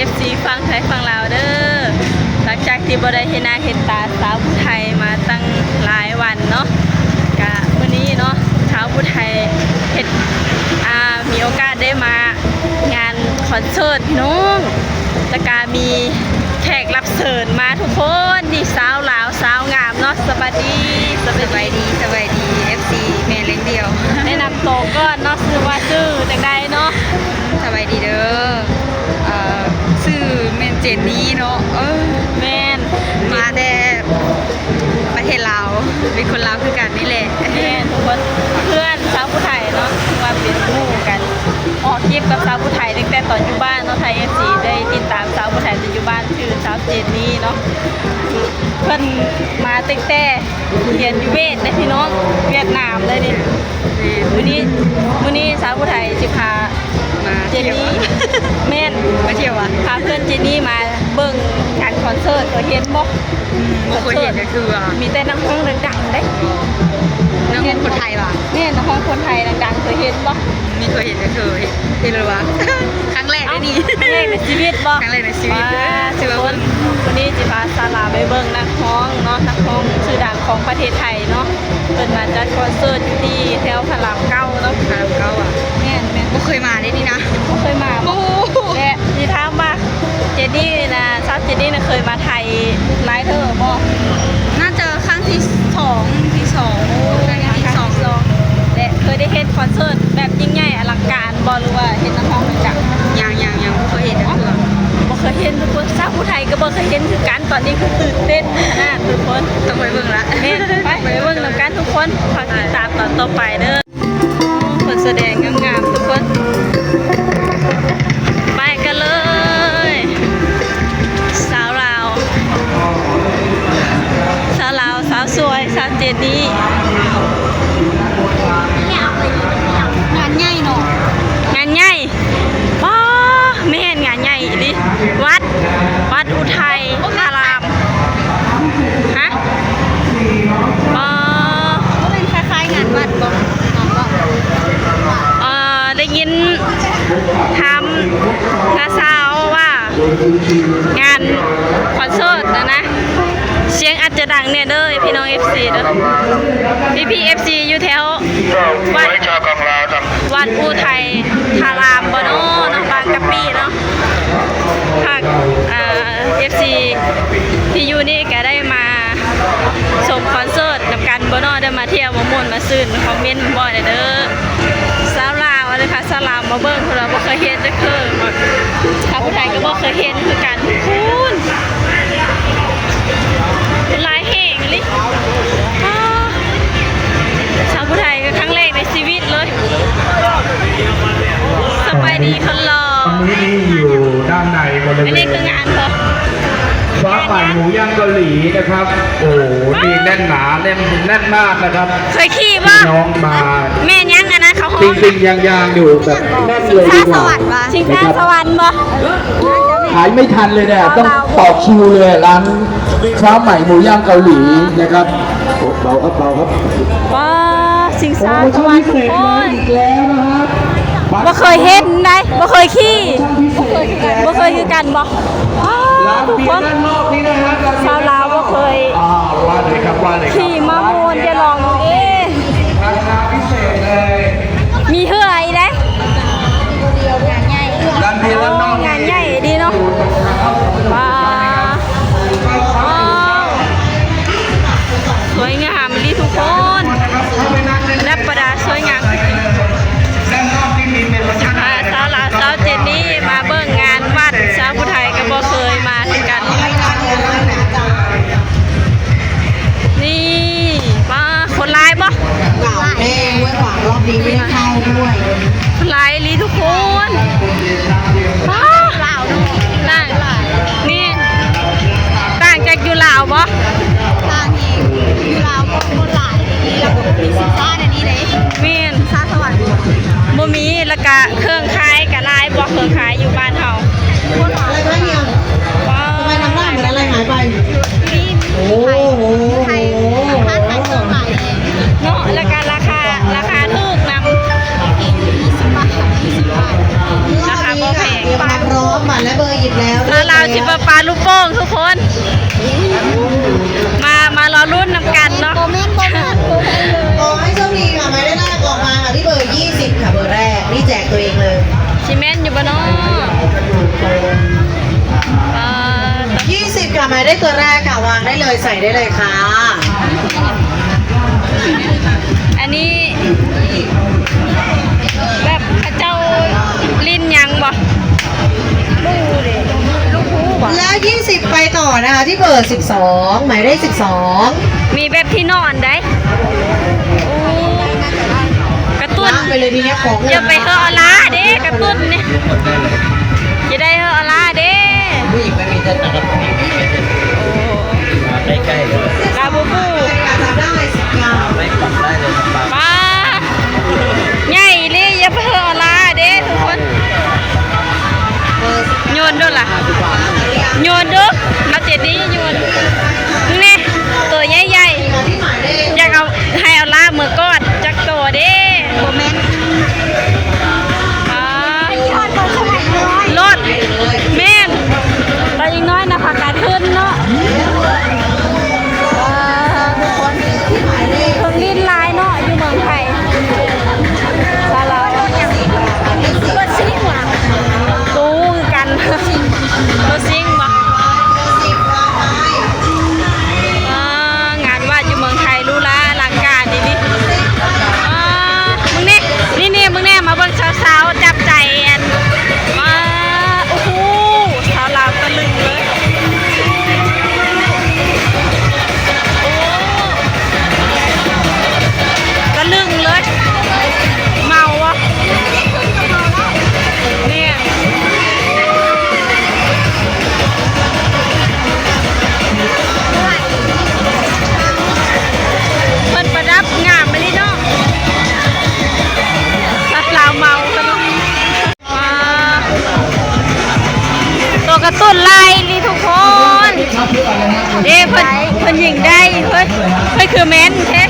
ເອັຟຊີຝັ່ງໄທຝັ່ງລາວເດີ. ຫຼັງຈາກທີ່ບໍ່ໄດ້ເຫັນໜ້າເຫັນຕາສາວຜູ້ໄທມາຕັ້ງຫຼາຍວັນເນາະ, ກະມື້ນີ້ເນາະ ສາວຜູ້ໄທເຮັດ ອ່າ ມີໂອກາດໄດ້ມາງານຄອນເສີດພີ່ນ້ອງ, ແລ້ວກະມີແຂກຮັບເຊີນມາທຸກຄົນ. ນີ້ສາວລາວ ສາວງາມເນາະ. ສະບາຍດີ ສະບາຍດີ ສະບາຍດີ ເອັຟຊີ ແມ່ລ້ຽງດ່ຽວ. ແນະນຳໂຕກ່ອນເນາະ, ຊື່ວ່າຊື່ຈັ່ງໃດເນາະ? ສະບາຍດີເດີ. ເອີ ຊື່ແມ່ນເຈນນີເນາະ. ເອີ ແມ່ນ ມາແຕ່ປະເທດລາວ, ເປັນຄົນລາວຄືກັນນີ້ແຫຼະ. ແມ່ນ ທຸກຄົນ ເພື່ອນຊາວຜູ້ໄທເນາະ, ຖືວ່າເປັນໝູ່ກັນ, ອອກຄລິບກັບຊາວຜູ້ໄທຕັ້ງແຕ່ຕອນຢູ່ບ້ານເນາະ. ຖ້າເອັຟຊີໄດ້ຕິດຕາມສາວຜູ້ໄທແຕ່ຢູ່ບ້ານ ຊື່ສາວເຈນນີເນາະ. ເພິ່ນມາຕັ້ງແຕ່ຮຽນຢູ່ຫວຽດເດ້ພີ່ນ້ອງ, ຫວຽດນາມເລີຍນີ້. ມື້ນີ້ ມື້ນີ້ສາວຜູ້ໄທຊິພາ ມາ ເຈນນີ ທ່ຽວ ແມ່ນ ມາທ່ຽວຫວາ? ພາເພື່ອນເຈນນີມາເບິ່ງງານຄອນເສີດ. ເຄີຍເຫັນບໍ່? ອືມ ບໍ່ເຄີຍເຫັນຈັກເທື່ອ. ມີແຕ່ນັກຮ້ອງດັງໆເດ້. ນັກຮ້ອງຄົນໄທຫວາ? ແມ່ນ ນັກຮ້ອງຄົນໄທດັງໆ. ເຄີຍເຫັນບໍ່? ອືມ ບໍ່ເຄີຍເຫັນຈັກເທື່ອ. ເຫັນ ເຫັນແລ້ວຫວາ? ຄັ້ງແລກເດ້ນີ້. ເອົ້າ ຄັ້ງແລກໃນຊີວິດບໍ່? ຄັ້ງແລກໃນຊີວິດ. ວ້າ ເລີຍ ຖືວ່າເບິ່ງ. ມື້ນີ້ຊິພາສາວລາວໄປເບິ່ງນັກຮ້ອງເນາະ, ນັກຮ້ອງຊື່ດັງຂອງປະເທດໄທເນາະ. ເພິ່ນມາຈັດຄອນເສີດຢູ່ທີ່ແຖວພະລາມເກົ້າເນາະ. ພະລາມເກົ້າຫວາ? ແມ່ນໆ. ບໍ່ເຄີຍມາເດ້ນີ້ນະ. ບໍ່ເຄີຍມາບໍ່? ໂອ້ ແລະ ຊິຖາມວ່າ ເຈນນີນີ້ນະ ສາວເຈນນີນະ ເຄີຍມາໄທຫຼາຍເທື່ອບໍ່? ໜ້າຈະຄັ້ງທີສອງ ທີສອງ. ໂອ້ ຄັ້ງທີສອງ. ແລະ ເຄີຍໄດ້ເຫັນຄອນເສີດແບບຍິ່ງໃຫຍ່ອະລັງການບໍ່ ຫຼືວ່າເຫັນນັກຮ້ອງຈັກ? ຍັງ ຍັງ ຍັງບໍ່ເຄີຍເຫັນຈັກເທື່ອ. ບໍ່ເຄີຍເຫັນທຸກຄົນ, ສາວຜູ້ໄທກໍບໍ່ເຄີຍເຫັນຄືກັນ. ຕອນນີ້ຄືຕື່ນເຕັ້ນຂະໜາດທຸກຄົນ. ຕ້ອງໄປເບິ່ງລະ. ແມ່ນ ໄປ ໄປເບິ່ງນຳກັນທຸກຄົນ. ຝາກຕິດຕາມຕອນຕໍ່ໄປເດີ. ໂອ້ ຄົນສະແດງງາມໆ ທຸກຄົນ. ໄປກັນເລີຍ ສາວລາວ ສາວລາວ ສາວສວຍ ສາວເຈນນີ. ງານໃຫຍ່ເນາະ. ງານໃຫຍ່. ປ້າ ແມ່ນ ງານໃຫຍ່ອີ່ຫຼີ. ວັດ ວັດອຸໄທທາລາມ. ຮະ? ບໍ່ ບໍ່ແມ່ນຄ້າຍໆງານວັດບໍ່? ເອີ ໄດ້ຍິນຖາມນ້າສາວວ່າ ງານຄອນເສີດຫັ້ນນະ ສຽງອາດຈະດັງແດ່ເດີພີ່ນ້ອງເອັຟຊີເດີ. ພີ່ໆເອັຟຊີຢູ່ແຖວວັດ ວັດອຸໄທທາລາມບໍ່ເນາະ ເນາະ ບາງກະປິເນາະ. ຫາກ ອ່າ ເອັຟຊີທີ່ຢູ່ນີ້ກະໄດ້ມາຊົມຄອນເສີດນຳກັນບໍ່ເນາະ ໄດ້ມາທ່ຽວມາມ່ວນມາຊື່ນ ຄອມເມັນບອກແດ່ເດີ. ສາວລາວເດີ ພາສາລາວມາເບິ່ງ ເພິ່ນວ່າບໍ່ເຄີຍເຫັນຈັກເທື່ອ. ຖ້າຜູ້ໄທກໍບໍ່ເຄີຍເຫັນຄືກັນ. ພຸ້ນ ຫຼາຍແຮງອີ່ຫຼີ. ອ້າ ຊາວຜູ້ໄທກໍຄັ້ງແລກໃນຊີວິດເລີຍ. ສະບາຍດີຄົນຫຼໍ່. ຕອນນີ້ນີ້ຢູ່ດ້ານໃນບໍລິເວນ ອັນນີ້ຄືງານບໍ? ຟ້າໃໝ່ໝູຍ່າງເກົາຫຼີນະຄັບ. ໂອ້ ນີ້ແໜ້ນໜາ ແໜ້ນ ແໜ້ນມາກນະຄັບ. ເຄີຍຂີ່ບໍ່? ນ້ອງມາ ແມ່ນຫຍັງອັນນັ້ນເຂົາຮ້ອງ ຕິງໆ ຍ່າງໆ ຢູ່ແບບແໜ້ນເລີຍດີກວ່າ. ຊິງຊ້າສະຫວັນບໍ່? ຊິງຊ້າສະຫວັນບໍ່? ຂາຍໄມ່ທັນເລີຍເນຍ ຕ້ອງຕໍ່ຄິວເລີຍ ຮ້ານຟ້າໃໝ່ໝູຍ່າງເກົາຫຼີນະຄັບ. ເບົາຄັບ ເບົາຄັບ. ວ້າ ຊິງຊ້າສະຫວັນທຸກຄົນ. ອີກແລ້ວນະຄັບ ບໍ່ເຄີຍເຫັນໃດ ບໍ່ເຄີຍຂີ່ ບໍ່ເຄີຍຄືກັນບໍ່? ອ້າ ທຸກຄົນ ຊາວລາວບໍ່ເຄີຍ ອ່າ ວ່າເລີຍຄັບ ວ່າເລີຍ ຂີ່ມາມ່ວນຈະລອງເອ ມີເຮືອອີກເດ້. ງານໃຫຍ່ ງານໃຫຍ່ດີເນາະ. ວ້າ ສວຍງາມອີ່ຫຼີທຸກຄົນ ປະດັບປະດາສວຍງາມ. ພາສາວລາວ ສາວເຈນນີມາເບິ່ງງານວັດ ຊາວຜູ້ໄທກໍບໍ່ເຄີຍມາຄືກັນ. ນີ້ ປ້າ ຄົນຫຼາຍບໍ່? หลายแม่ห้วยขวางรอบนี้ไม่ได้เข้าด้วย ຫຼາຍອີ່ຫຼີທຸກຄົນ. ວ້າ ລາວເນາະ ຕ່າງ ແມ່ນ ຕ່າງຈາກຢູ່ລາວບໍ່? ຕ່າງອີກ ຢູ່ລາວກໍຄົນຫຼາຍ ແລ້ວກໍມີຊິງຊ້າແນວນີ້ເດ້. ແມ່ນ ຊິງຊ້າສະຫວັນບໍ່ມີ ແລ້ວກະເຄື່ອງຂາຍກະຫຼາຍບໍ່? ເຄື່ອງຂາຍຢູ່ບ້ານເຮົາ ຄົນຫຼາຍ. ว้าว ทำไมทำหน้าเหมือนอะไรหายไป? โอ้โห ไทย ไทย ไทยเครื่องหมายเอง ເນາະ ແລ້ວກະລາຄາ ລາຄາຖືກນຳ ยี่สิบบาท ยี่สิบบาท ລາຄາບໍ່ແພງ. ความพร้อม หมายเลขเบอร์หยิบแล้ว ເຮົາຊິມາປາລູກໂປ່ງທຸກຄົນ ມາ ມາລໍລຸ້ນນຳກັນເນາະ. ຂໍໃຫ້ໂຊກດີຄ່ະ ໝາຍເລກແລກອອກມາຄ່ະ ທີ່ເບີ ຊາວສາມ ຄ່ະ ເບີແລກ ນີ້ແຈກໂຕເອງເລີຍ. ຊິແມ່ນຢູ່ບໍ່ເນາະ? ອ່າ ຊາວສາມ ຄ່ະ ໝາຍເລກໂຕແລກຄ່ະ ວາງໄດ້ເລີຍ ໃສ່ໄດ້ເລີຍຄ່ະ. ອັນນີ້ແບບເຂົາເຈົ້າຫຼິ້ນຫຍັງບໍ່? ແລະ ຊາວສາມ ໄປຕໍ່ນະຄະ ທີ່ເບີ ຊາວສອງ ໝາຍເລກ ຊາວສອງ ມີແບບທີ່ນອນໃດ໋. ໂອ້ ກະຕຸ້ນ ວາງໄປເລີຍທີເນີ້ຍ ຂອງ ຢ່າໄປເຮີອອາລາເດ້ ກະຕຸ້ນນີ້ ຢ່າໄດ້ເຮີອອາລາເດ້. ຜູ້ຍິງໄປມີແຕ່ຕາກະຕຸນ ໂອ້ ໃກ້ໆ ລາບູບູ ໄປປັບໄດ້ເລີຍ ປາ ໃຫຍ່ອີ່ຫຼີ ຢ່າໄປເຮີອອາລາເດ້ທຸກຄົນ. ໂຍນໂດດລະ ໂຍນດູ ເອົາເຈດີໂຍນ. ນີ້ ໂຕໃຫຍ່ໆ ຢາກເອົາ ໃຫ້ເອົາລາເມືອກອດຈັກໂຕເດ້. ບໍ່ແມ່ນ ອ່າ ລົດ ແມ່ນ ຕອນຍັງນ້ອຍນະ ພາກັນຂຶ້ນເນາະ. ອ່າ ທຸກຄົນ ເພິ່ນຫຼິ້ນຫຼາຍເນາະ ຢູ່ເມືອງໄທ ຊາວລາວ ລົດຊິງຫວາ? ຕູ້ຄືກັນ ລົດຊິງບໍ່? ອ່າ ງານວັດຢູ່ເມືອງໄທຫຼູຫຼາອະລັງການອີ່ຫຼີ. ອ່າ ເບິ່ງນີ້ ນີ້ໆ ເບິ່ງແນ່ ມາເບິ່ງສາວໆ ຈັບໃຈ ອັນ ອ່າ ໂອ້ໂຫ ຊາວລາວຕະລຶງເລີຍ. ໂອ້ ຕະລຶງເລີຍ ເມົາວະ ແມ່ນ ເພິ່ນປະດັບງາມອີ່ຫຼີເນາະ ຊາວລາວເມົາເພິ່ນ. ວ້າ ໂຕກະຕຸ້ນຫຼາຍອີ່ຫຼີທຸກຄົນ ເດ້ ເພິ່ນ ເພິ່ນຍິງໄດ້ ເພິ່ນ ເພິ່ນຄືແມ່ນແທ້.